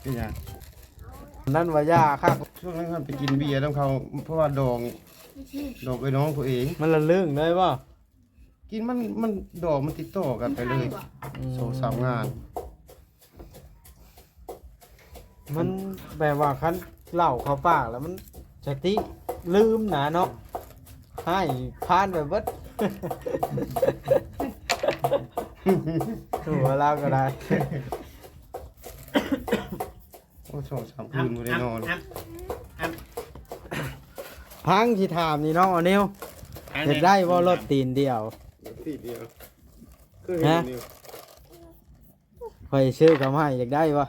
ເປັນຫຍັງ? ນັ້ນວ່າຢາຄັກ. ຊ່ວງນັ້ນເຮົາໄປກິນເບຍນຳເຂົາ ເພາະວ່າດອງ ດອງເອື້ອຍນ້ອງເຂົາເອງ. ມັນລະລຶ້ງໄດ້ບໍ່? ກິນມັນ ມັນດອກມັນຕິດຕໍ່ກັນໄປເລີຍ ອືມ ສອງສາມງານ. ມັນແບບວ່າຄັນເຫຼົ້າເຂົ້າປາກແລ້ວມັນສະຕິລືມນະເນາະ ໃຫ້ຜ່ານໄປເບິດ. ຫົວລາວກໍໄດ້ ໂອ້ ສອງສາມຄືນບໍ່ໄດ້ນອນ. ພັງຊິຖາມນີ້ນ້ອງອານິວ ເຮັດໄດ້ບໍ່ລົດຕີນດຽວ? ຕີນດຽວ ຄືເຫັນຢູ່. ຂ້ອຍຊື້ເຂົ້າມາໃຫ້ ຢາກໄດ້ບໍ່?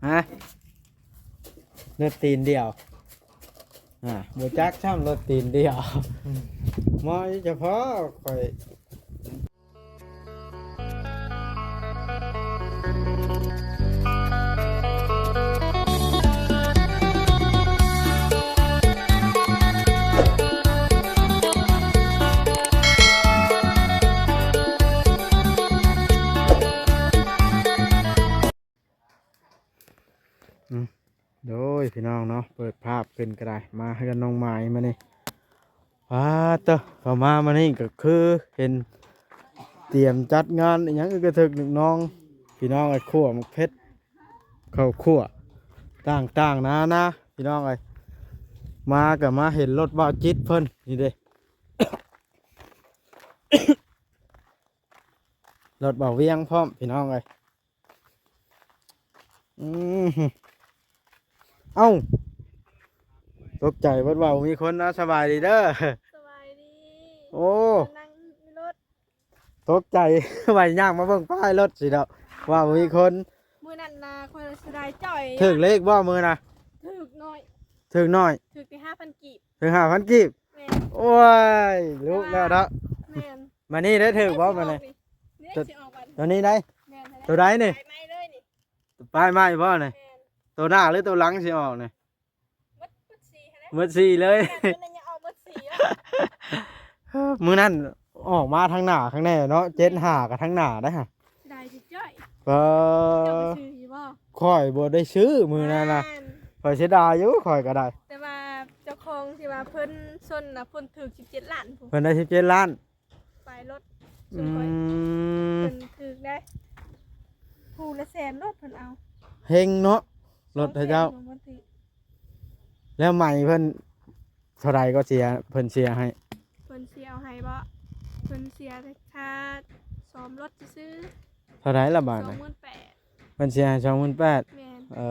ຮະ? ລົດຕີນດຽວ ອ່າ ບໍ່ຈັກຊ້ຳລົດຕີນດຽວ. ອືມ ໝໍຢູ່ສະເພາະຂ້ອຍ. ອືມ ໂດຍ ພີ່ນ້ອງເນາະ ເປີດພາບຂຶ້ນກໍໄດ້ ມາເຮືອນນ້ອງໝາຍມື້ນີ້. ປາດເຕີ ເຂົ້າມາມື້ນີ້ກໍຄືເຫັນຕຽມຈັດງານອີ່ຫຍັງ ອຶກກະເຖິກໜຶກໜອງ ພີ່ນ້ອງເອີຍ ຂົ້ວໝາກເຜັດ ເຂົ້າຂົ້ວຕ່າງໆນານາ ພີ່ນ້ອງເອີຍ. ມາກໍມາເຫັນລົດບ່າວຈິດເພິ່ນນີ້ເດ້ ລົດບ່າວວຽງພ້ອມ ພີ່ນ້ອງເອີຍ. ອືມ ເອົ້າ ຕົກໃຈເບິດວ່າບໍ່ມີຄົນເນາະ. ສະບາຍດີເດີ. ສະບາຍດີ. ໂອ້ ນັ່ງຢູ່ລົດ ຕົກໃຈ ວ່າຍ່າງມາເບິ່ງປ້າຍລົດຊິດອກ ວ່າບໍ່ມີຄົນ. ມື້ນັ້ນນະ ຂ້ອຍເສຍດາຍຈ່ອຍ. ຖືກເລກບໍ່ມື້ນະ? ຖືກໜ້ອຍ ຖືກໜ້ອຍ ຖືກແຕ່ຫ້າພັນກີບ. ຖືກຫ້າພັນກີບ. ແມ່ນ. ໂອ້ຍ ລຸແລ້ວເນາະ. ແມ່ນ. ບາດນີ້ໄດ້ຖືກບໍ່ບາດນີ້? ນີ້ ໂຕ ຊິອອກບັດ ໂຕນີ້ໄດ໋. ແມ່ນ. ໂຕໃດນີ້? ປ້າຍໃໝ່ເລີຍນີ້. ປ້າຍໃໝ່ບໍ່ນີ້? ແມ່ນ. ໂຕໜ້າຫຼືໂຕຫຼັງຊິອອກນີ້? ໝົດ ໝົດສີ່ຫັ້ນແຫຼະ ໝົດສີ່ເລີຍ. ແມ່ນ ມື້ນັ້ນຍັງອອກໝົດສີ່ຢູ່. ມື້ນັ້ນອອກມາທາງໜ້າຂ້າງແນ່ເນາະ ເຈັດຫ້າກໍທາງໜ້າໄດ໋ຫະ. ເສຍດາຍຈິດຈ້ອຍ. ເອີ ເຈົ້າໄປຊື້ຢູ່ບໍ່? ຂ້ອຍບໍ່ໄດ້ຊື້ມື້ນັ້ນນະ. ແມ່ນ. ຂ້ອຍເສຍດາຍຢູ່ ຂ້ອຍກໍໄດ້ ແຕ່ວ່າເຈົ້າຂອງທີ່ວ່າເພິ່ນຊົນນະ ເພິ່ນຖືກສິບເຈັດລ້ານພຸ້ນ. ເພິ່ນໄດ້ສິບເຈັດລ້ານ. ໄປລົດ ອືມ ເພິ່ນຖືກໄດ໋ ຜູ້ລະແສນໂລດເພິ່ນເອົາ. ເຮັງເນາະ ລົດເຂົາເຈົ້າ. ແລ້ວໃໝ່ເພິ່ນເທົ່າໃດກໍເສຍ ເພິ່ນເສຍໃຫ້? ເພິ່ນເສຍເອົາໃຫ້ບໍ່? ເພິ່ນເສຍແຕ່ຄ່າສ້ອມລົດຊື່ໆ. ເທົ່າໃດລະບາດນີ້? ສອງໝື່ນແປດ. ເພິ່ນເສຍໃຫ້ສອງໝື່ນແປດ. ແມ່ນ. ເອີ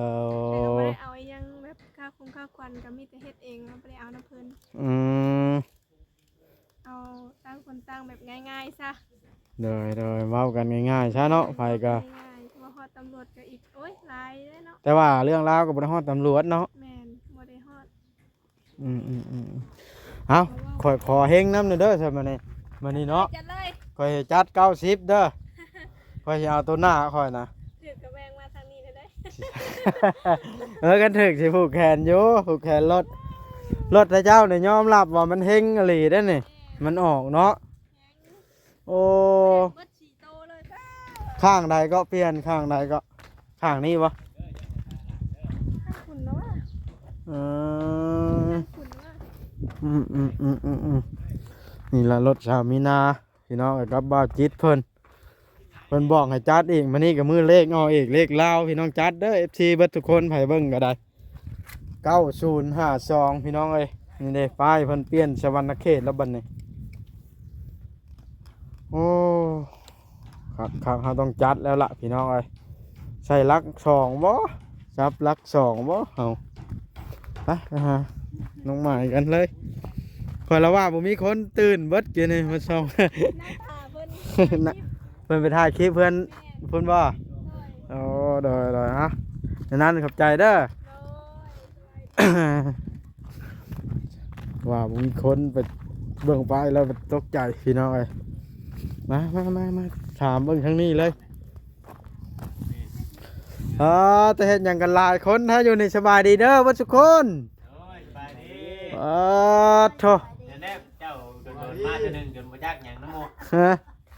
ແຕ່ກໍບໍ່ໄດ້ເອົາອີ່ຫຍັງ ແບບຄ່າຄົງຄ່າຄວັນກໍມີແຕ່ເຮັດເອງ ເຮົາບໍ່ໄດ້ເອົານຳເພິ່ນ. ອືມ ເອົາຕ່າງຄົນຕ່າງແບບງ່າຍໆຊະ. ໂດຍ ໂດຍ ເວົ້າກັນງ່າຍໆຊະເນາະ. ແມ່ນ ໃຜກໍ ເວົ້າກັນງ່າຍໆ ເພາະວ່າຮອດຕຳຫຼວດກໍອີກ ໂອ້ຍ ຫຼາຍເດ້ເນາະ. ແຕ່ວ່າເລື່ອງລາວກໍບໍ່ໄດ້ຮອດຕຳຫຼວດເນາະ. ແມ່ນ ບໍ່ໄດ້ຮອດ. ອືມ ອືມ ອືມ ເອົ້າ ຂ້ອຍຂໍເຮັງນຳແດ່ເດີ ຊັ້ນມື້ນີ້ ມື້ນີ້ເນາະ ຈັດເລີຍ ຂ້ອຍຈັດເກົ້າສິບເດີ. ຂ້ອຍຊິເອົາໂຕໜ້າຂ້ອຍນະ ຖືກກະແບ່ງມາທາງນີ້ເດີ. ເອີ ຄັນຖືກຊິຜູກແຂນຢູ່ ຜູກແຂນລົດ. ລົດຂະເຈົ້ານີ້ຍອມຮັບວ່າມັນເຮັງອີ່ຫຼີເດ້ນີ້ ມັນອອກເນາະ. ໂອ້ ເບິດສີ່ໂຕເລີຍ. ຂ້າງໃດກໍປ່ຽນ ຂ້າງໃດກໍ ຂ້າງນີ້ບໍ່? ຂ້າງພຸ້ນແລ້ວວ່າ ເອີ ຂ້າງພຸ້ນແລ້ວວ່າ ອືມ ອືມ ນີ້ລະລົດສາວມີນາ ພີ່ນ້ອງເອີຍ ກັບບ່າວຈິດເພິ່ນ ເພິ່ນບອກໃຫ້ຈັດອີກ. ມື້ນີ້ກໍມື້ເລກອອກອີກ ເລກລາວ ພີ່ນ້ອງຈັດເດີ ເອັຟຊີ ເບິດທຸກຄົນ ໃຜເບິ່ງກໍໄດ້ ເກົ້າສູນຫ້າສອງ ພີ່ນ້ອງເອີຍ. ນີ້ເດ້ ປ້າຍເພິ່ນປ່ຽນສະຫວັນນະເຂດແລ້ວບັດນີ້. ໂອ້ ຄັກໆ ເຮົາຕ້ອງຈັດແລ້ວລະ ພີ່ນ້ອງເອີຍ. ໃສ່ຫຼັກສອງບໍ່? ຈັບຫຼັກສອງບໍ່ເຮົາ? ໄປ ໄປຫານ້ອງໝາຍກັນເລີຍ. ຂ້ອຍລະວ່າບໍ່ມີຄົນ ຕື່ນເບິດກີ້ນີ້ມາສ່ອງ ນັ່ງຖ້າເພິ່ນ ນະ ເພິ່ນໄປຖ່າຍຄລິບເພື່ອນ ແມ່ນ ພຸ້ນບໍ່? ໂດຍ ໂອ້ ໂດຍ ໂດຍ ເອົ້າ ນັ້ນຂອບໃຈເດີ. ໂດຍ ວ່າບໍ່ມີຄົນໄປເບິ່ງປ້າຍແລ້ວຕົກໃຈ ພີ່ນ້ອງເອີຍ. ມາ ມາ ມາ ມາ ຖາມເບິ່ງທາງນີ້ເລີຍ. ເອີ ແຕ່ເຮັດຫຍັງກັນຫຼາຍຄົນແທ້ຢູ່ນີ້? ສະບາຍດີເດີເບິດທຸກຄົນ. ໂອ້ຍ ສະບາຍດີ. ເອີ ໂທ້ ແນວເຈົ້າໂດນໆມາເທື່ອໜຶ່ງ ຈົນບໍ່ຈັກຫຍັງນຳໝູ່. ຮະ?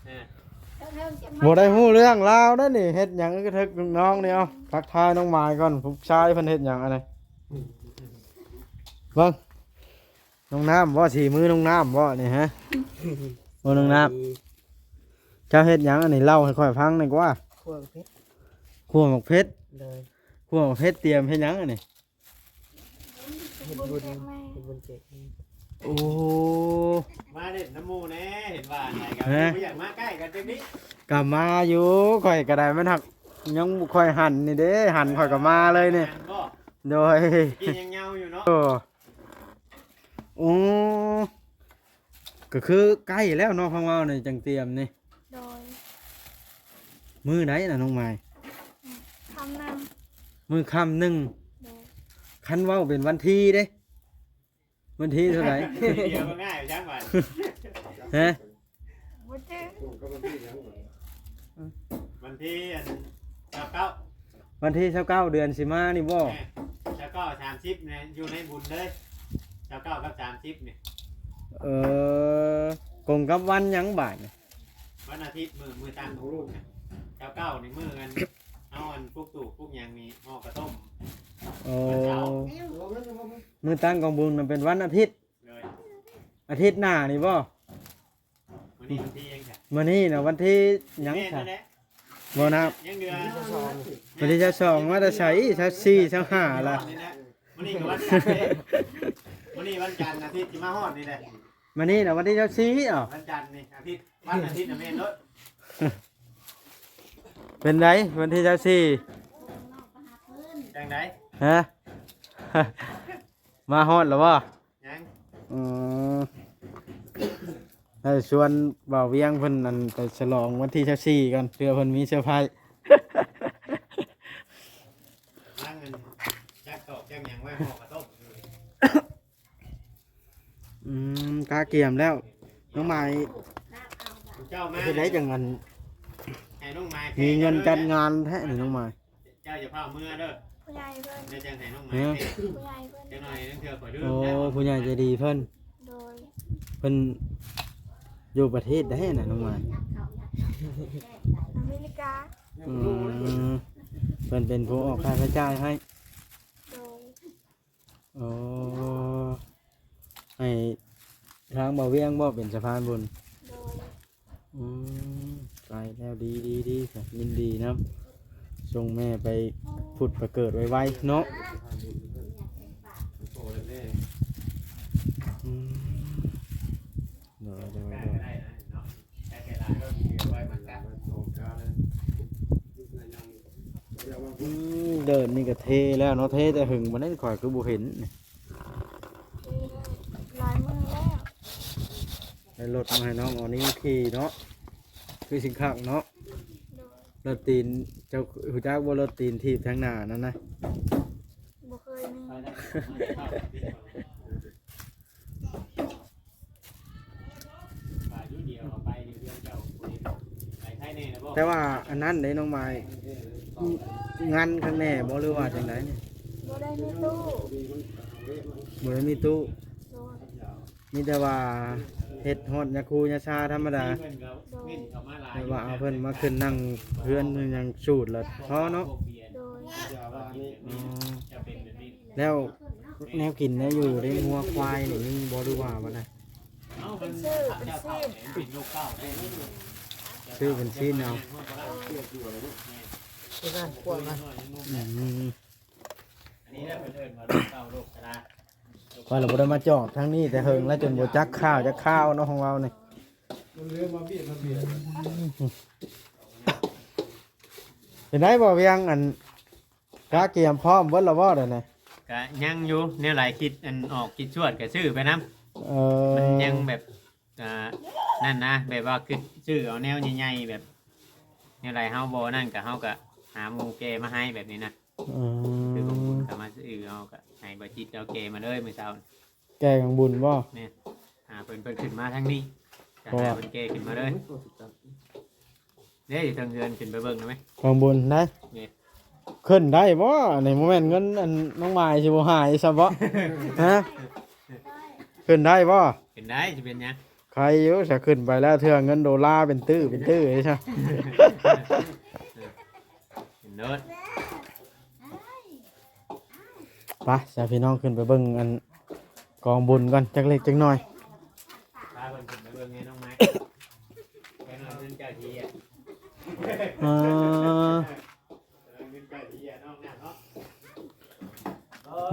ເອີ ບໍ່ໄດ້ຮູ້ເລື່ອງລາວເດ້ນີ້. ເຮັດຫຍັງກະເຖິກນ້ອງນີ້? ເອົາ ທັກທາຍນ້ອງໝາຍກ່ອນ. ຜູ້ຊາຍເພິ່ນເຮັດຫຍັງອັນນີ້? ເບິ່ງ ນ້ອງນ້ຳບໍ່? ສີມືນ້ອງນ້ຳບໍ່ນີ້? ຮະ ໂອ້ ນ້ອງນ້ຳ ເຈົ້າເຮັດຫຍັງອັນນີ້? ເລົ່າໃຫ້ຂ້ອຍຟັງໜ່ອຍກວ່າ. ຂົ້ວເຜັດ. ຂົ້ວໝາກເຜັດ? ໂດຍ. ຂົ້ວໝາກເຜັດຕຽມເຮັດຫຍັງອັນນີ້? ເຮັດບຸນ ເຮັດບຸນເຈັດ. ໂອ້ ມາຫຼິ້ນນຳໝູ່ແດ່. ເຫັນວ່າໄດກະ ຮະ ບໍ່ຢາກມາໃກ້ກັນຈັກນິດ. ກະມາຢູ່ ຂ້ອຍກະໄດ້ ມັນຫາກຍັງບໍ່ຄ່ອຍຫັນນີ້ເດ້. ຫັນຂ້ອຍກະມາເລີຍນີ້. ຫັນບໍ່? ໂດຍ. ກີ້ຍັງເຍົາຢູ່ເນາະ. ໂອ້ ໂອ້ ກະຄືໃກ້ແລ້ວເນາະ ເພິ່ນເວົ້ານີ້ຈັ່ງຕຽມນີ້. ໂດຍ. ມື້ໃດນະນ້ອງໝາຍ? ຄ່ຳໜຶ່ງ. ມື້ຄ່ຳໜຶ່ງ. ໂດຍ. ຄັນເວົ້າເປັນວັນທີເດ້? ວັນທີເທົ່າໃດ? ດຽວກໍງ່າຍຈັງຫວານ. ຮະ? ບໍ່ຈື່. ວັນທີອັນ ຊາວເກົ້າ. ວັນທີຊາວເກົ້າ ເດືອນຊິມານີ້ບໍ່? ແມ່ນ ຊາວເກົ້າ ສາມສິບນີ້ ຢູ່ໃນບຸນເລີຍ ຊາວເກົ້າກັບສາມສິບນີ້. ເອີ ກົງກັບວັນຫຍັງບາດນີ້? ວັນອາທິດ ມື້ ມື້ຕັ້ງຂອງລູກນະ. ຊາວເກົ້ານີ້ມື້ອັນ ເຮົາອັນປຸກຕູບປຸກຫຍັງນີ້ ຫໍ່ກະຕົ້ມ. ໂອ້ ມື້ຕັ້ງຂອງບຸນນະເປັນວັນອາທິດ. ໂດຍ. ອາທິດໜ້ານີ້ບໍ່? ມື້ນີ້ວັນທີຫຍັງຊະ? ມື້ນີ້ນະວັນທີຫຍັງຊະ? ບໍ່ນະ ຍັງເດືອນ ວັນທີຊາວສອງ ມາແຕ່ໃສ? ຊາວສີ່ ຊາວຫ້າລະ. ມື້ນີ້ກະວັນຈັນເດ້. ມື້ນີ້ວັນຈັນ ອາທິດຊິມາຮອດນີ້ແຫຼະ. ມື້ນີ້ນະວັນທີຊາວສີ່ ເອົ້າ ວັນຈັນນີ້ ອາທິດ ວັນອາທິດນະແມ່ນໂລດ. ເປັນໃດ ວັນທີຊາວສີ່ ຈັ່ງໃດ? ຮະ ມາຮອດແລ້ວບໍ່? ຍັງ. ອືມ ໃຫ້ຊວນບ່າວວຽງເພິ່ນ ອັນ ໄປສະຫຼອງວັນທີຊາວສີ່ກ່ອນ ເພື່ອເພິ່ນມີເຊີໄພຣ. ຍັງອັນ ຈັກຕອກຈັກຫຍັງໄວ້ຫໍ່ກະຕົ້ມຢູ່. ອືມ ກະກຽມແລ້ວ ນ້ອງໝາຍ. ເຈົ້າມາ ເຮັດໄດ້ຈັ່ງອັນ ໃຫ້ນ້ອງໝາຍ ມີເງິນຈັດງານແທ້ນີ້ ນ້ອງໝາຍ. ເຈົ້າຢ່າຟ້າວເມືອເດີ ຜູ້ໃຫຍ່ເພິ່ນ ແລ້ວຈັ່ງໃຫ້ນ້ອງໝາຍ. ຮະ ຜູ້ໃຫຍ່ເພິ່ນ ຈັກໜ້ອຍລາງເທື່ອຂ້ອຍລືມ. ໂອ້ ແລ້ວ ຜູ້ໃຫຍ່ໃຈດີເພິ່ນ. ໂດຍ. ເພິ່ນຢູ່ປະເທດໃດນະ ນ້ອງໝາຍ? ອາເມລິກາ. ອືມ ເພິ່ນເປັນຜູ້ອອກຄ່າໃຊ້ຈ່າຍໃຫ້. ໂດຍ. ອໍ ໃຫ້ທາງບ່າວວຽງບໍ່ເປັນສະພານບຸນ? ໂດຍ. ອືມ ໄປແລ້ວ ດີ ດີ ດີ ຍິນດີນຳ. ສົ່ງແມ່ໄປຜຸດໄປເກີດໄວໆເນາະ. ອືມ ໂດຍ ໂດຍ ໂດຍ. ອືມ ເດີ່ນນີ້ກະເທແລ້ວເນາະ. ເທແຕ່ຫຶງປານໃດ ຂ້ອຍຄືບໍ່ເຫັນ. ເທຫຼາຍມື້ແລ້ວ. ໄດ້ລົດມາໃຫ້ນ້ອງອໍນິວຂີ່ເນາະ ຄືຊິຄັກເນາະ. ໂດຍ. ລົດຕີນ ເຈົ້າຮູ້ຈັກບໍ່ ລົດຕີນຖີບທາງໜ້ານັ້ນນະ? ບໍ່ເຄີຍມີ. ແຕ່ວ່າອັນນັ້ນເດ້ນ້ອງໝາຍ ງັນຄັກແນ່ບໍ່ ຫຼືວ່າຈັ່ງໃດ? ບໍ່ໄດ້ມີຕູ້. ບໍ່ໄດ້ມີຕູ້. ໂດຍ. ມີແຕ່ວ່າເຮັດຮອດຍາຄູຍາຊາທຳມະດາ. ໂດຍ. ແບບວ່າເອົາເພິ່ນມາຂຶ້ນນັ່ງເຮືອນຫຍັງສູດລະພໍເນາະ. ໂດຍ. ອໍ ແລ້ວແນວກິນແນວຢູ່ເດ້ ງົວຄວາຍນີ້ມີບໍ່ ຫຼືວ່າວ່າໃດ? ເປັນຊື້ເປັນຊີ້ນ. ຊື້ເປັນຊີ້ນເອົາ. ໂດຍ. ອືມ ຂ້ອຍລະບໍ່ໄດ້ມາຈອດທາງນີ້ແຕ່ເຫິງແລ້ວ ຈົນບໍ່ຈັກຂ່າວຈັກຄາວເນາະ ຂອງເຮົານີ້. ເປັນໃດບໍ່ວຽງ ອັນ ກະກຽມພ້ອມເບິດລະບໍ່ດຽວນີ້? ກະຍັງຢູ່ ແນວໃດຄິດອັນອອກຄິດຊວດກະຊື້ໄປນຳ. ເອີ ມັນຍັງແບບ ອ່າ ນັ້ນນະ ແບບວ່າຄິດຊື້ເອົາແນວໃຫຍ່ໆ ແບບແນວໃດເຮົາບໍ່ນັ້ນກະ ເຮົາກະຫາໝູ່ແກ່ມາໃຫ້ແບບນີ້ນະ. ອືມ ຄືຂອງບຸນກະມາຊື້ ເຮົາກະໃຫ້ບໍ່ຈິດເອົາແກ່ມາເລີຍມື້ເຊົ້າ. ແກ່ຂອງບຸນບໍ່? ແມ່ນ. ຫາເພິ່ນ ເພິ່ນຂຶ້ນມາທາງນີ້ ກະຫາເພິ່ນແກ່ຂຶ້ນມາເລີຍ. ເດ້ ຢູ່ເທິງເຮືອນ ຂຶ້ນໄປເບິ່ງໄດ້ໄໝ? ຂອງບຸນໄດ້. ນີ້ ຂຶ້ນໄດ້ບໍ່? ອັນນີ້ບໍ່ແມ່ນເງິນອັນນ້ອງໝາຍຊິບໍ່ຫາຍຊະບໍ່? ຮະ? ຂຶ້ນໄດ້ບໍ່? ຂຶ້ນໄດ້ ຊິເປັນຫຍັງ? ໃຄຢູ່ ສະຂຶ້ນໄປແລ້ວ ເທື່ອເງິນໂດລາເປັນຕື້ເປັນຕື້ເດ້ຊະ. ເນາະ ໄປຊະພີ່ນ້ອງ ຂຶ້ນໄປເບິ່ງອັນກອງບຸນກ່ອນ ຈັກເລັກຈັກໜ້ອຍ. ພາເພິ່ນຂຶ້ນໄປເບິ່ງແນ່ນ້ອງໄມ້ ແນ່ນ້ອງເພິ່ນເຈົ້າທີ່ ອ່າ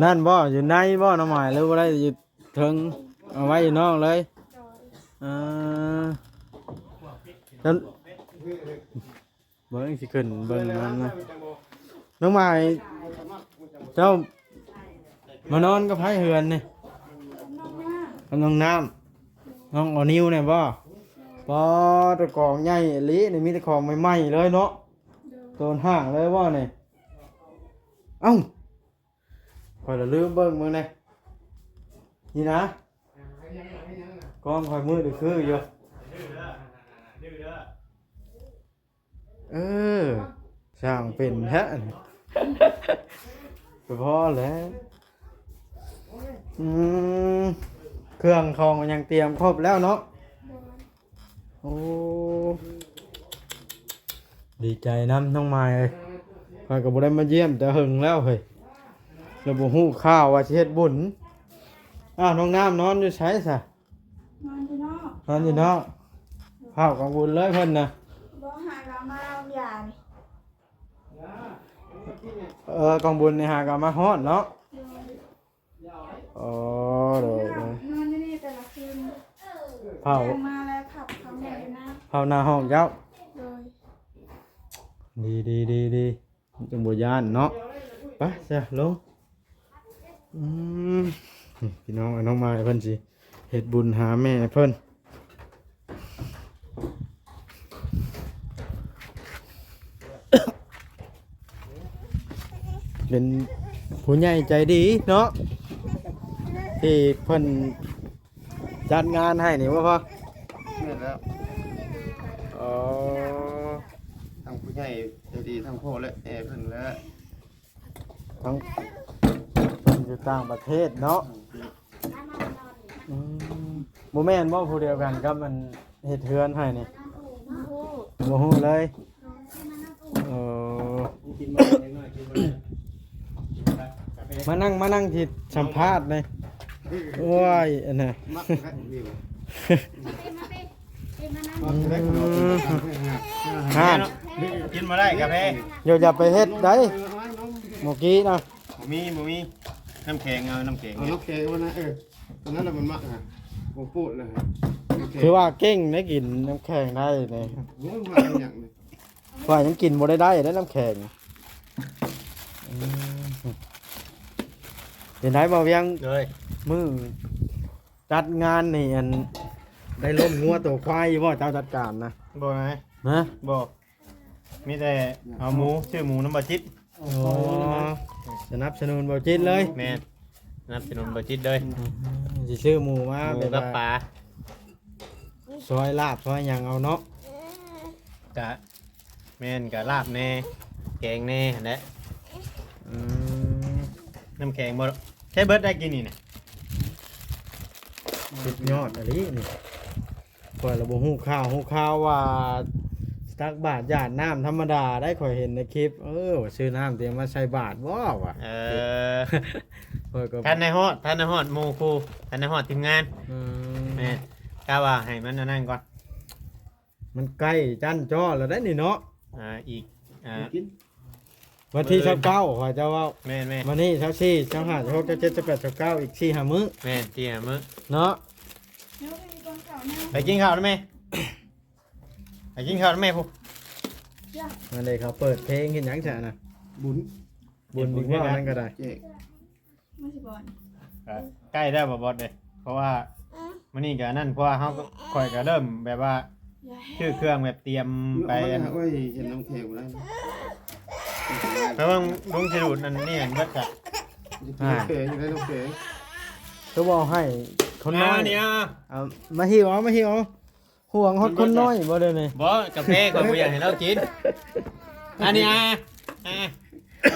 ນັ້ນບໍ່ ຢູ່ໃນບໍ່ນ້ອງໝາຍ ຫຼືບໍ່ໄດ້ຢູ່ເທິງ ເອົາໄວ້ຢູ່ນອກເລີຍ? ເອີ ແລ້ວ ເບິ່ງຊິຂຶ້ນເບິ່ງນັ້ນນະ ນ້ອງໝາຍ ເຈົ້າມານອນກັບໃຜເຮືອນນີ້? ກັບນ້ອງນ້ຳ ນ້ອງອອນິວນີ້ບໍ່? ປາດ ແຕ່ກອງໃຫຍ່ອີ່ຫຼີນີ້ ມີແຕ່ຂອງໃໝ່ໆເລີຍເນາະ ໂຕນຫ້າງເລີຍບໍ່ນີ້? ເອົ້າ ຂ້ອຍລະລືມເບິ່ງເບິ່ງແດ່ ນີ້ນະ ກ້ອງຂ້ອຍມືດຄືຢູ່. ເອີ ຊ່າງເປັນແທ້ ກໍພໍແລ້ວ. ອືມ ເຄື່ອງຂອງຫຍັງຕຽມຄົບແລ້ວເນາະ? ໂອ້ ດີໃຈນຳນ້ອງມາຍເອີຍ ຂ້ອຍກໍບໍ່ໄດ້ມາຢ້ຽມແຕ່ເຫິງແລ້ວເຮີ້ຍ ແລ້ວບໍ່ຮູ້ຂ່າວວ່າຊິເຮັດບຸນ. ອ້າວ ນ້ອງນ້ຳນອນຢູ່ໃສຊະ? ນອນຢູ່ນອກ ນອນຢູ່ນອກ. ພ້າວກອງບຸນເລີຍເພິ່ນນະ ບໍ່ຫາກະມາເອົາຢານີ້. ເອີ ກອງບຸນນີ້ຫາກະມາຮອດເນາະ. ໂດຍ ອໍ ໂດຍ ໂດຍ ນອນຢູ່ນີ້ແຕ່ລະຄືນ ເຝົ້າ ແລງມາແລ້ວພັບເຂົ້າມາຢູ່ນະ ເຝົ້າໜ້າຫ້ອງເຈົ້າ. ໂດຍ ດີ ດີ ດີ ດີ. ຈັ່ງບໍ່ຢ້ານເນາະ ໄປຊະລົງ. ອືມ ພີ່ນ້ອງ ນ້ອງມາຍເພິ່ນຊິເຮັດບຸນຫາແມ່ເພິ່ນ ເປັນຜູ້ໃຫຍ່ໃຈດີເນາະ ທີ່ເພິ່ນ ຈັດງານໃຫ້ນີ້ບໍ່ພໍ່? ແມ່ນແລ້ວ ອໍ ທັງຜູ້ໃຫຍ່ໃຈດີ ທັງພໍ່ ແລະ ແມ່ເພິ່ນ ແລະ ທັງເພິ່ນຢູ່ຕ່າງປະເທດເນາະ. ອືມ ອືມ ບໍ່ແມ່ນບໍ່ຜູ້ດຽວກັນກັບມັນເຮັດເຮືອນໃຫ້ນີ້? ບໍ່ຮູ້ ບໍ່ຮູ້ເລີຍ. ເອີ ມານັ່ງ ມານັ່ງທີ່ສຳພາດນີ້. ໂອ້ຍ ອັນນ່າ ອືມ ຮາດ ກິນບໍ່ໄດ້ກາແຟ. ຢ່າ ຢ່າໄປເຮັດໄດ໋ ເມື່ອກີ້ນະ. ບໍ່ມີ ບໍ່ມີ ນ້ຳແຂງ ເອົານ້ຳແຂງ ເອົານ້ຳແຂງມານະ. ເອີ ອັນນັ້ນລະມັນມັກນະ ບໍ່ໂປດເລີຍ ນ້ຳແຂງ. ຖືວ່າເກັ່ງໄດ໋ ກິນນ້ຳແຂງໄດ້ນີ້. ໂອ້ຍ ມັກອີຫຍັງນີ້ ຂ້ອຍຍັງກິນບໍ່ໄດ້ໄດ້ເດ້ນ້ຳແຂງ. ອືມ ເປັນໃດບໍ່ວຽງ? ໂດຍ ມື້ຈັດງານນີ້ ອັນ ໄດ້ລົ້ມງົວໂຕຄວາຍຢູ່ບໍ່ ເຈົ້າຈັດການນະ? ບໍ່ນະ ຮະ? ບໍ່ ມີແຕ່ເອົາໝູ ຊື້ໝູນຳບໍ່ຈິດ. ອໍ ສະໜັບສະໜູນບໍ່ຈິດເລີຍ. ແມ່ນ ສະໜັບສະໜູນບໍ່ຈິດເລີຍ. ອືມ ຊິຊື້ໝູມາ ໝູ ແບບວ່າ ກັບປາ ຊອຍລາບຊອຍຫຍັງເອົາເນາະ. ກະ ແມ່ນ ກະລາບແດ່ ແກງແດ່ຫັ້ນແຫຼະ. ອືມ ນ້ຳແຂງບໍ່ ໃຊ້ເບິດໄດ້ກິນນີ້ນະ. ສຸດຍອດອີ່ຫຼີນີ້ ຂ້ອຍລະບໍ່ຮູ້ຂ່າວ ຮູ້ຂ່າວວ່າຕັກບາດຢາດນ້ຳທຳມະດາໄດ໋ ຂ້ອຍເຫັນໃນຄລິບ. ເອີ ວ່າຊື້ນ້ຳຕຽມມາໃສ່ບາດບໍ່ວ່າ. ເອີ ຂ້ອຍກໍ ທັນໄດ້ຮອດ ທັນໄດ້ຮອດໝູ່ຄູ່ ທັນໄດ້ຮອດທີມງານ. ອືມ ແມ່ນ ກະວ່າໃຫ້ມັນອັນນັ້ນກ່ອນ. ມັນໃກ້ຈັນຈໍ້ແລ້ວໄດ໋ນີ້ເນາະ. ອ່າ ອີກ ອ່າ ກິນ ວັນທີຊາວເກົ້າ ຂ້ອຍຈະເວົ້າ. ແມ່ນໆ ວັນນີ້ຊາວສີ່ ຊາວຫ້າ ຊາວຫົກ ຊາວເຈັດ ຊາວແປດ ຊາວເກົ້າ ອີກສີ່ຫ້າມື້. ແມ່ນ ສີ່ຫ້າມື້ເນາະ. ໄປກິນເຂົ້ານຳແມ່ ໄປກິນເຂົ້ານຳແມ່ພຸ້ນ. ນັ້ນເດ້ ເຂົາເປີດເພງເຮັດຫຍັງຊະນະ? ບຸນ ບຸນອີກບໍ່? ນັ້ນກໍໄດ້ ແຈກ ມັນຊິບໍ່ ກະໃກ້ແລ້ວບໍ່ບອດເດ້ ເພາະວ່າມື້ນີ້ກະນັ້ນ ເພາະວ່າເຮົາກໍ ຂ້ອຍກໍເລີ່ມແບບວ່າຊື້ເຄື່ອງແບບຕຽມໄປ. ໂອ້ຍ ເຫັນນ້ຳແຂງບໍ່ໄດ້ ໄປເບິ່ງລຸງຊິດູດອັນນີ້ເບິດກະ ນ້ຳແຂງຢູ່ໃນນ້ຳແຂງ ຄືບໍ່ເອົາໃຫ້ຄົນນ້ອຍ. ມານີ້ ເອົາ ມາຫິ້ວເອົາ ມາຫິ້ວເອົາ. ຫວງຮອດຄົນນ້ອຍບໍ່ເດນີ້? ບໍ່ ກາແຟຂ້ອຍບໍ່ຢາກໃຫ້ລາວກິນ. ອັນນີ້ ອ່າ ອ່າ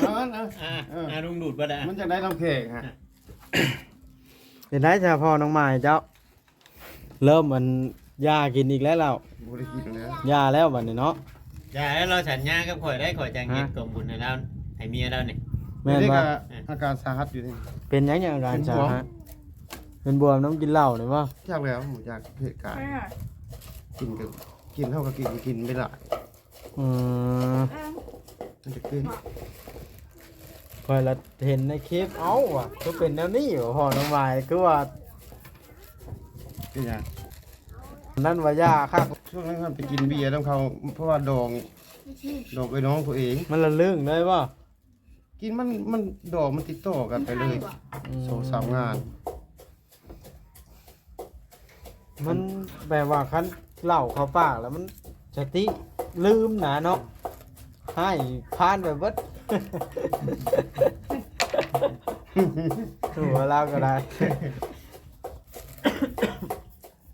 ເອົາ ອ່າ ເອີ ອ່າ ລຸງດູດເບິດ. ມັນຈະໄດ້ນ້ຳແຂງຮະ. ເປັນໄດຊະພໍ່ນ້ອງໝາຍເຈົ້າ? ເລີ່ມອັນຢາກິນອີກແລ້ວລາວ. ບໍ່ໄດ້ກິນແລ້ວ. ຢ່າແລ້ວບັດນີ້ເນາະ. ຢ່າແລ້ວ ລາວສັນຍາກັບຂ້ອຍໄດ້ ຂ້ອຍຈັ່ງເຮັດ ຮະ? ກອງບຸນໃຫ້ລາວ ໃຫ້ເມຍລາວນີ້. ແມ່ນບໍ່? ເດກະ ເອີ ອາການສາຫັດຢູ່ນີ້. ເປັນຫຍັງ ອາການສາຫັດ? ເປັນບວມນຳກິນເຫຼົ້ານີ້ບໍ່? ຈັກແລ້ວ ບໍ່ຈັກເຫດການ. ກິນກໍກິນ ເຮົາກໍກິນ ກິນໄປຫຼາຍ. ອືມ ມັນຈະຂຶ້ນ. ຂ້ອຍລະເຫັນໃນຄລິບ ເອົ້າ ວ່າຄືເປັນແນວນີ້ ພໍ່ນ້ອງໝາຍ ຄືວ່າ ເປັນຫຍັງ? ນັ້ນວ່າຢາຄັກ. ຊ່ວງນັ້ນໄປກິນເບຍນຳເຂົາ ເພາະວ່າດອງ ດອງເອື້ອຍນ້ອງຕົວເອງ. ມັນລະລຶ້ງໄດ້ບໍ່? ກິນມັນ ມັນດອງມັນຕິດຕໍ່ກັນໄປເລີຍ ອືມ ສອງສາມງານ. ມັນແບບວ່າຄັນເຫຼົ້າເຂົ້າປາກແລ້ວມັນສະຕິລືມນະເນາະ ໃຫ້ຜ່ານໄປເບິດ. ຖືວ່າລາວກໍໄດ້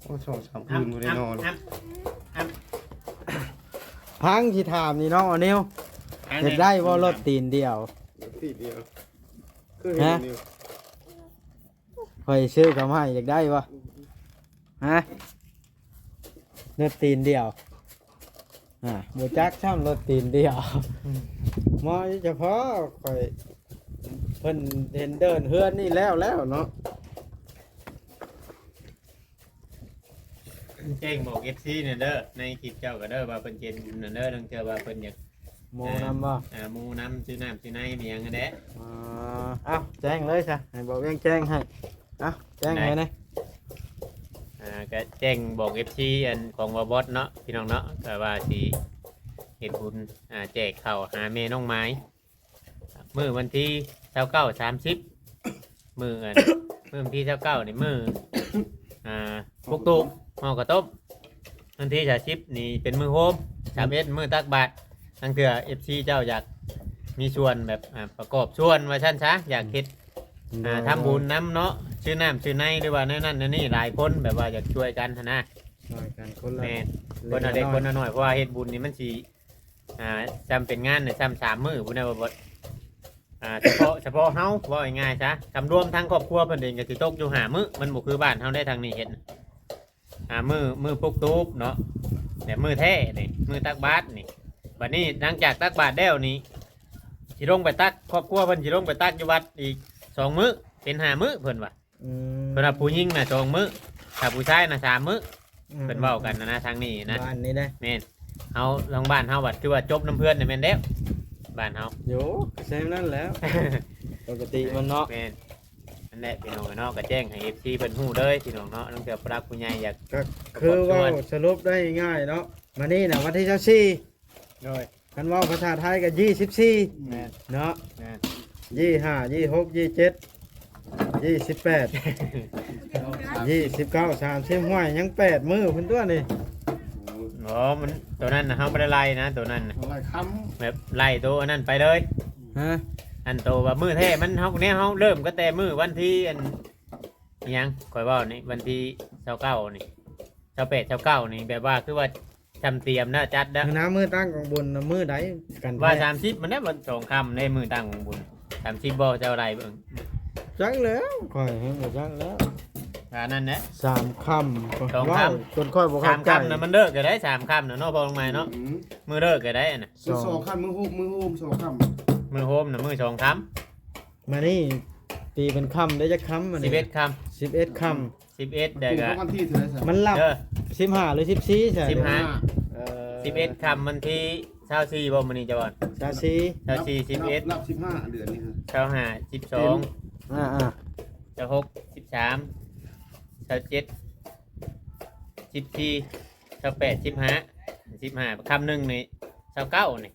ໂອ້ ສອງສາມຄືນບໍ່ໄດ້ນອນ. ພັງຊິຖາມນີ້ນ້ອງອານິວ ຢາກໄດ້ບໍ່ລົດຕີນດຽວ? ຕີນດຽວ ຄືເຫັນຢູ່. ຂ້ອຍຊື້ເຂົ້າມາໃຫ້ ຢາກໄດ້ບໍ່? ຮະ? ລົດຕີນດຽວ ອ່າ ບໍ່ຈັກຊ້ຳລົດຕີນດຽວ. ອືມ ໝໍຢູ່ສະເພາະຂ້ອຍ ເພິ່ນເຫັນເດີນເຮືອນນີ້ແລ້ວແລ້ວເນາະ. ແຈ້ງບອກເອັຟຊີແດ່ເດີ ໃນຄລິບເຈົ້າກໍເດີ ວ່າເພິ່ນເຈັນບຸນນັ້ນເດີ ລາງເທື່ອວ່າເພິ່ນຢາກ ໝູນຳບໍ່? ອ່າ ໝູນຳ ຊື້ນ້ຳຊື້ໃນມີຫຍັງຫັ້ນແຫຼະ. ອໍ ເອົ້າ ແຈ້ງເລີຍຊະ ໃຫ້ບໍ່ວຽງແຈ້ງໃຫ້. ເອົ້າ ແຈ້ງໃຫ້ແດ່. ອ່າ ກະແຈ້ງບອກເອັຟຊີອັນຂອງບໍ່ບອດເນາະ ພີ່ນ້ອງເນາະ ກະວ່າຊິເຮັດບຸນ ອ່າ ແຈກເຂົ້າຫາແມ່ນ້ອງໝາຍ ມື້ວັນທີຊາວເກົ້າ ສາມສິບ ມື້ອັນ ມື້ວັນທີຊາວເກົ້ານີ້ມື້ ອ່າ ປຸກຕູບ ຫໍ່ເຂົ້າຕົ້ມ. ວັນທີສາມສິບນີ້ເປັນມື້ໂຮມ ສາມເອັດມື້ຕັກບາດ. ລາງເທື່ອເອັຟຊີເຈົ້າຢາກມີສ່ວນແບບ ອ່າ ປະກອບສ່ວນວ່າຊັ້ນຊະ ຢາກເຮັດ ໂດຍ ອ່າ ທຳບຸນນຳເນາະ ຊື້ນ້ຳຊື້ໃນ ຫຼືວ່າແນວນັ້ນແນວນີ້ ຫຼາຍຄົນແບບວ່າຢາກຊ່ວຍກັນຫັ້ນນະ. ຊ່ວຍກັນຄົນລະ ແມ່ນ ເລັກ ຄົນລະເລັກ ຄົນລະໜ້ອຍ ເພາະວ່າເຮັດບຸນນີ້ມັນຊິ ອ່າ ຊ້ຳເປັນງານນີ້ຊ້ຳສາມມື້ພຸ້ນນະ ບໍ່ ບໍ່ ອ່າ ສະເພາະ ສະເພາະເຮົາ ເວົ້າງ່າຍໆຊະ ກຳລວມທັງຄອບຄົວເພິ່ນເອງກໍຊິຕົກຢູ່ຫ້າມື້. ມັນບໍ່ຄືບ້ານເຮົາໄດ໋ ທາງນີ້ເຮັດ ອ່າ ມື້ ມື້ປຸກຕູບເນາະ ແລະ ມື້ແທ້ນີ້ ມື້ຕັກບາດນີ້. ບັດນີ້ຫຼັງຈາກຕັກບາດແລ້ວນີ້ ຊິລົງໄປຕັກ ຄອບຄົວເພິ່ນຊິລົງໄປຕັກຢູ່ວັດອີກສອງມື້ ເປັນຫ້າມື້ເພິ່ນວ່າ. ອືມ ເພິ່ນວ່າຜູ້ຍິງນະສອງມື້ ຖ້າຜູ້ຊາຍນະສາມມື້. ອືມ ເພິ່ນເວົ້າກັນນະ ທາງນີ້ນະ ບ້ານນີ້ເດ້. ແມ່ນ ເຮົາທາງບ້ານເຮົາບັດຄືວ່າຈົບນຳເພື່ອນນີ້ແມ່ນແລ້ວ ບ້ານເຮົາ. ໂຢ ກໍແຊມນັ້ນແຫຼະ ປົກກະຕິມັນເນາະ. ແມ່ນ ນັ້ນແຫຼະ ພີ່ນ້ອງເນາະ ກໍແຈ້ງໃຫ້ເອັຟຊີເພິ່ນຮູ້ເລີຍ ພີ່ນ້ອງເນາະ. ລາງເທື່ອຜູ້ຫຼັກຜູ້ໃຫຍ່ຢາກ ກໍຄືເວົ້າສະຫຼຸບໄດ້ງ່າຍເນາະ ມື້ນີ້ນະວັນທີຊາວສີ່ ໂດຍ ຄັນເວົ້າພາສາໄທກໍຊາວສີ່ ແມ່ນ ເນາະ ແມ່ນ ຊາວຫ້າ ຊາວຫົກ ຊາວເຈັດ ຊາວແປດ ຊາວເກົ້າ ສາມສິບ ຫ້ວຍ ຍັງແປດມື້ພຸ້ນຕົວະນີ້. ອໍ ມັນ ໂຕນັ້ນນະ ເຮົາບໍ່ໄດ້ໄລ່ນະ ໂຕນັ້ນນະ ໄລ່ຄຳ ແບບໄລ່ໂຕອັນນັ້ນໄປເລີຍ. ຮະ? ອັນໂຕວ່າມື້ແທ້ມັນ ເຮົາ ແນວເຮົາເລີ່ມກໍແຕ່ມື້ວັນທີ ອັນ ອີຫຍັງ ຂ້ອຍເວົ້ານີ້ ວັນທີຊາວເກົ້ານີ້ ຊາວແປດ ຊາວເກົ້ານີ້ ແບບວ່າຄືວ່າ ຊ່ຳຕຽມນະ ຈັດນະ. ມື້ນະ ມື້ຕັ້ງກອງບຸນນະ ມື້ໃດກັນແທ້? ວ່າສາມສິບມັນແຫຼະ ວັນສອງຄ່ຳໃນມື້ຕັ້ງກອງບຸນ ສາມສິບບໍ່? ເຈົ້າໄລ່ເບິ່ງ. ຈັກແລ້ວ ຂ້ອຍແຮງບໍ່ຈັກແລ້ວ ອັນນັ້ນແຫຼະ ສາມຄ່ຳ ສອງຄ່ຳ ເວົ້າຈົນຂ້ອຍບໍ່ເຂົ້າໃຈ. ສາມຄ່ຳນະ ມັນເລີກກໍໄດ້ ສາມຄ່ຳນະເນາະ ພໍ່ນ້ອງໃໝ່ເນາະ. ອືມ ມື້ເລີກກໍໄດ້ນະ ມື້ສອງຄ່ຳ ມື້ໂຮມ ມື້ໂຮມສອງຄ່ຳ ມື້ໂຮມນະ ມື້ສອງຄ່ຳ. ມານີ້ຕີເປັນຄ່ຳໄດ້ຈັກຄ່ຳ ມານີ້ ສິບເອັດຄ່ຳ ສິບເອັດຄ່ຳ. ສິບເອັດ ແລ້ວກໍ ມັນເປັນວັນທີເທົ່າໃດຊະ? ມັນຫຼັບ ເອີ ສິບຫ້າ ຫຼື ສິບສີ່ຊະ? ສິບຫ້າ ເອີ ສິບເອັດຄ່ຳ ວັນທີຊາວສີ່ບໍ່? ມື້ນີ້ຈະວ່າ ຊາວສີ່ ຊາວສີ່ ສິບເອັດ ນັບ ນັບສິບຫ້າເດືອນນີ້ຮະ ຊາວຫ້າ ສິບສອງ ອ່າໆ ຊາວຫົກ ສິບສາມ ຊາວເຈັດ ສິບສີ່ ຊາວແປດ ສິບຫ້າ ສິບຫ້າ ຄ່ຳໜຶ່ງນີ້ ຊາວເກົ້ານີ້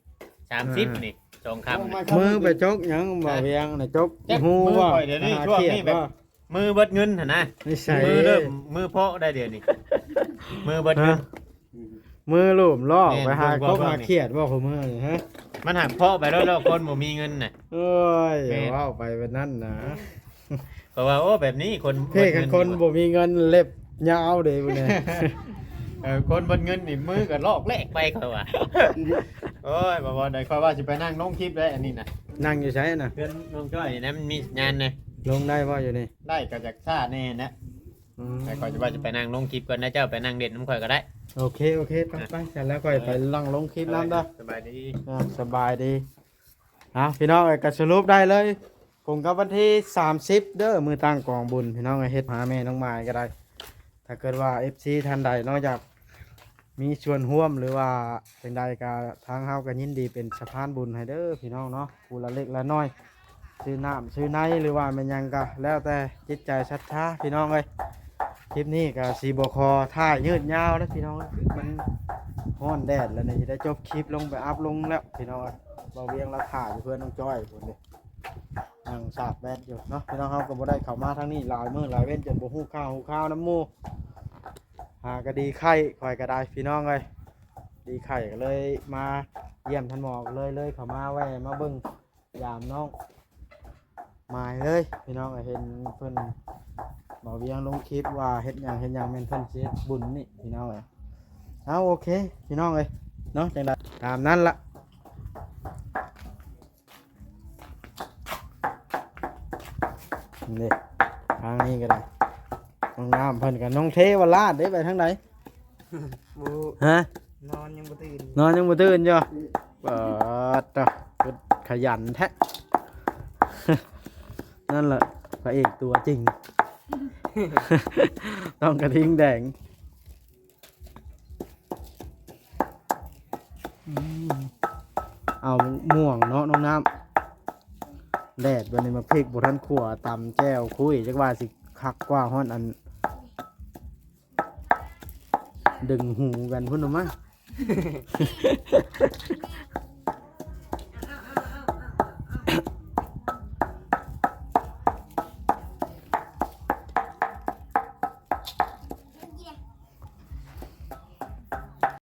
ສາມສິບນີ້ ສອງຄ່ຳນີ້. ມືໄປຈົກຫຍັງ ບ່າວວຽງນະ ຈົກ ຈັກ ຫູ ມື ບໍ່ ຂ້ອຍດຽວນີ້ ຫາ ຊ່ວງນີ້ແບບ ຄຽດບໍ່? ມືເບິດເງິນຫັ້ນນະ ນິໄສ ມືເລີ່ມ ມືເພາະໄດ້ດຽວນີ້ ມືເບິດເງິນ ຮະ? ມືໂລມລ້ອ ແມ່ນ ໄປຫາ ເບິ່ງ ກົບ ເບິ່ງ ຫາ ນີ້ ຄຽດບໍ່ ຄູ່ມື້ນີ້ ຮະ? ມັນຫາເພາະໄປແລ້ວ ແລ້ວຄົນບໍ່ມີເງິນນະ. ໂອ້ຍ ແມ່ນ ຢ່າເວົ້າໄປແບບນັ້ນນະ. ເພາະວ່າ ໂອ້ ແບບນີ້ຄົນ ເພກ ເບິດເງິນ ຄົນ ນີ້ວ່າ ບໍ່ມີເງິນເລັບຍາວເດ້ ພຸ້ນນະ. ເອີ ຄົນເບິດເງິນນີ້ມືກໍລອກແລກໄປ ຂ້ອຍວ່າ. ໂອ້ຍ ບໍ່ ບໍ່ໄດ້ ຂ້ອຍວ່າຊິໄປນັ່ງລົງຄລິບໄດ້ອັນນີ້ນະ. ນັ່ງຢູ່ໃສນະ? ເຮືອນນ້ອງຈ້ອຍນີ້ນະ ມັນມີສັນຍານນະ. ລົງໄດ້ບໍ່ຢູ່ນີ້? ໄດ້ ກໍຈະຊ້າແດ່ນະ. ອືມ ຂ້ອຍຈະວ່າຈະໄປນັ່ງລົງຄລິບກ່ອນນະ ເຈົ້າໄປນັ່ງຫຼິ້ນນຳຂ້ອຍກໍໄດ້. ໂອເຄ ໂອເຄ ໄປ ອ່ະ ໄປ ຊັ້ນແລ້ວຂ້ອຍໄປ ເອີ ນັ່ງລົງຄລິບນຳເດີ. ສະບາຍດີ ອ່າ ສະບາຍດີ. ເອົາ ພີ່ນ້ອງເອີຍ ກໍສະຫຼຸບໄດ້ເລີຍ ກົງກັບວັນທີສາມສິບເດີ ມື້ຕັ້ງກອງບຸນ ພີ່ນ້ອງເອີຍ. ເຮັດຫາແມ່ນ້ອງໝາຍກໍໄດ້ ຖ້າເກີດວ່າເອັຟຊີທ່ານໃດເນາະ ຢາກມີສ່ວນຮ່ວມ ຫຼືວ່າຈັ່ງໃດກໍ ທາງເຮົາກໍຍິນດີເປັນສະພານບຸນໃຫ້ເດີ ພີ່ນ້ອງເນາະ. ຜູ້ລະເລັກລະນ້ອຍ ຊື້ນ້ຳຊື້ໃນ ຫຼືວ່າແມ່ນຫຍັງກໍແລ້ວແຕ່ຈິດໃຈສັດທາ ພີ່ນ້ອງເອີຍ. ຄລິບນີ້ກໍຊິບໍ່ຂໍຖ່າຍຍືດຍາວເດີ ພີ່ນ້ອງເອີຍ ມັນຮ້ອນແດດແລ້ວນີ້ ຊິໄດ້ຈົບຄລິບລົງໄປອັບລົງແລ້ວ ພີ່ນ້ອງເອີຍ. ບ່າວວຽງລາວຖ້າຢູ່ເພື່ອນນ້ອງຈ້ອຍພຸ້ນເດ້ ນັ່ງສາດແບັດຢູ່ເນາະ ພີ່ນ້ອງ. ເຮົາກໍບໍ່ໄດ້ເຂົ້າມາທາງນີ້ຫຼາຍມື້ຫຼາຍເວັນ ຈົນບໍ່ຮູ້ຂ່າວຮູ້ຂ່າວນຳໝູ່. ຫາກໍດີໄຂ້ຂ້ອຍກໍໄດ້ ພີ່ນ້ອງເອີຍ ດີໄຂ້ກໍເລີຍມາຢ້ຽມທ່ານໝໍ ກໍເລີຍ ເລີຍເຂົ້າມາແວ່ມາເບິ່ງ ຢາມນ້ອງໝາຍເລີຍ ພີ່ນ້ອງ. ເຫັນເພິ່ນ ບ່າວວຽງລົງຄລິບວ່າເຮັດຫຍັງເຮັດຫຍັງ ແມ່ນເພິ່ນຊິເຮັດບຸນນີ້ ພີ່ນ້ອງເອີຍ. ເອົາ ໂອເຄ ພີ່ນ້ອງເອີຍເນາະ ຈັ່ງໃດຕາມນັ້ນລະ. ນີ້ ທາງນີ້ກໍໄດ້ ຫ້ອງນ້ຳເພິ່ນກັບນ້ອງເທວະລາດເດ້ ໄປທາງໃດ? ບໍ່ຮູ້ ຮະ? ນອນຍັງບໍ່ຕື່ນ ນອນຍັງບໍ່ຕື່ນຢູ່. ປາດຕະ ຄືຂະຫຍັນແທ້ ນັ້ນລະພະເອກຕົວຈິງ ນ້ອງກະທິງແດງ. ອືມ ເອົາມ່ວງເນາະນ້ອງນ້ຳ ແດດບັດນີ້ ໝາກພິກບໍ່ທັນຂົ້ວ ຕຳແຈ່ວຄຸຍ ຈັກວ່າຊິຄັກກວ່າຮອດອັນ ດຶງຫູກັນພຸ້ນນະມະ. ເ